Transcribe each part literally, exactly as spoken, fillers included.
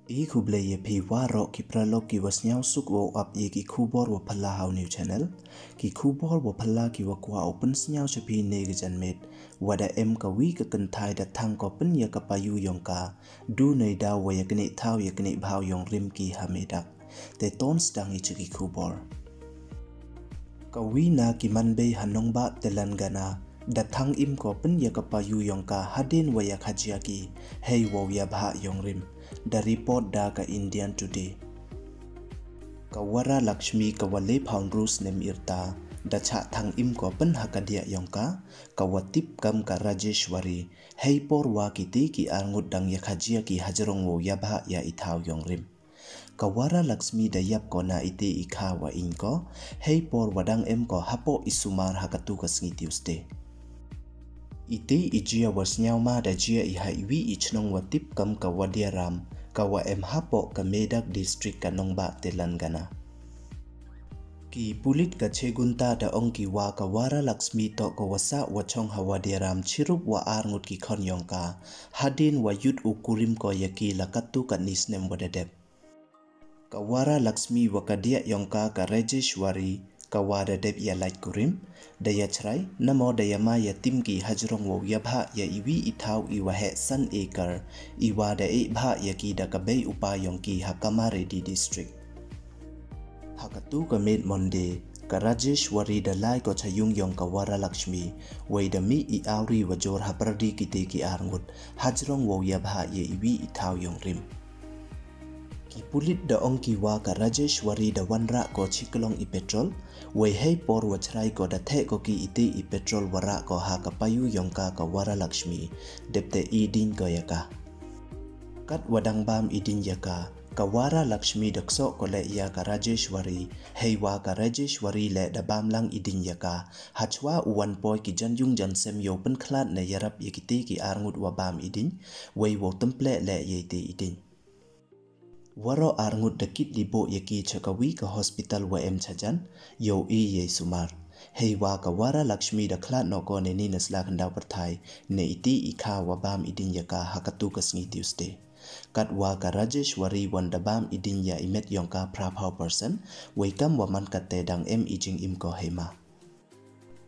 I khublei ya phi waroh ki paralok ki wa sniawsuk wow ap ya ki khubor wa phylla ha u new channel. Ki khubor wa phylla ki wa kwah u pynsniaw cha phi ne ka janmiet, wa da em ka wi ka kynthai da thang ko pyn ya ka payu yong ka, du neidaw wa ya knieh thaw ya knieh bhaw yong rim ki ha Medak. Te ton sdang i cha ki khubor. Ka wi na ki manbei ha nongbah Telangana da thang im ko pyn ya ka payu yong ka hadien wa ya khajia ki hei wow ya bhah yong rim. Da report da ka Indian Today. Ka Wara Lakshmi ka wa le phaw ynru snem yrta da chah thang im ko pyn ha ka diah yong ka, ka wa tip kam ka Rajeshwari, hei por wa kiti ki arngut dang ya khajia ki hajrong wow ya bhah ya i thaw yong rim. Ka Wara Lakshmi da yap ko na iti i kha wa ing ko hei por wa dang em ko hapoh i sumar ha katu ka sngi Tuesday. Iti i jia wa sniaw ma da jia i ha i wi i chnong wa tip kam ka Wadiaram, ka wa em hapoh ka Medak District ka nongbah Telangana. Ki pulit ka Chegunta da ong ki wa ka Wara Lakshmi toh ka wa sah wa chong ha Wadiaram chirup wa arngut ki khon yong ka, hadien wa yut u kurim ko ya ki la katu ka ni snem wa da dep. Ka Wara Lakshmi wa ka diah yong ka ka Rajeshwari, ka wa da dep ya lait kurim, da ya chrai, namo da ya ma ya tim ki hajrong wow ya bhah ya i wi i thaw i wa heh san acre, i wa da e bhah ya ki da ka bei u pa yong ki ha Kamareddy District. Ha katu ka miet Monday, ka Rajeshwari da lai ko cha yung yong ka Wara Lakshmi, wei da mih i awri wa jor ha pyrdi kiti ki arngut hajrong wow ya bhah ya i wi i thaw yong rim. Ki pulit da ong ki wa ka Rajeshwari da wanrah ko chi klong i petrol, wei hei por wa chrai ko da theh ko ki iti i petrol wa rah ko ha ka payu yong ka ka Wara Lakshmi, dep te i ding ko ya ka. Kat wa dang bam i ding ya ka, ka Wara Lakshmi da ksoh ko le ya ka Rajeshwari, hei wa ka Rajeshwari le da bam lang i ding ya ka, hachwa u wan poi ki jan yung jan sem yow pynkhlad ne yarap ya kiti ki arngut wa bam i ding, wei wow tympleh le ya iti i ding. Waroh arngut da kit liboh ya ki cha ka wi ka hospital wa em chajan, yow i ya i sumar. Hei wa ka Wara Lakshmi da khlad noh ko ne ni na sla khyndaw pyrthai, ne iti i kha wa bam i ding ya ka ha katu ka sngi Tuesday. Kat wa ka Rajeshwari wan da bam i ding ya i met yong ka phra phaw percent, wei kam wa man kat te dang em i jingim ko hei ma.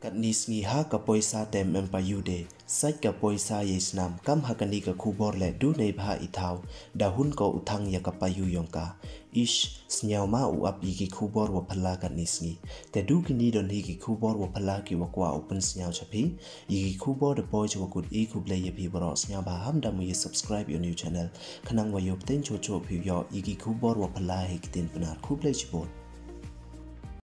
Kat ni sngi ha ka poisa te em em payu de, sait ka poisa ya i snam, kam ha kani ka khubor le du nei bhah i thaw, da hun ko u thang ya ka payu yong ka. Ish, sniaw ma u ap ya ki khubor wa phylla kat ni sngi. Te du kini don hi ki khubor wa phylla ki wa kwah u pynsniaw cha phi. Ya ki khubor da poi cha wa kut, i khublei ya phi waroh, sniaw bha ham da mu ya subscribe ya u new channel, khnang wa yow pteng choh choh phi yoh ya ki khubor wa phylla hei ktien Pnar. Khublei chibun.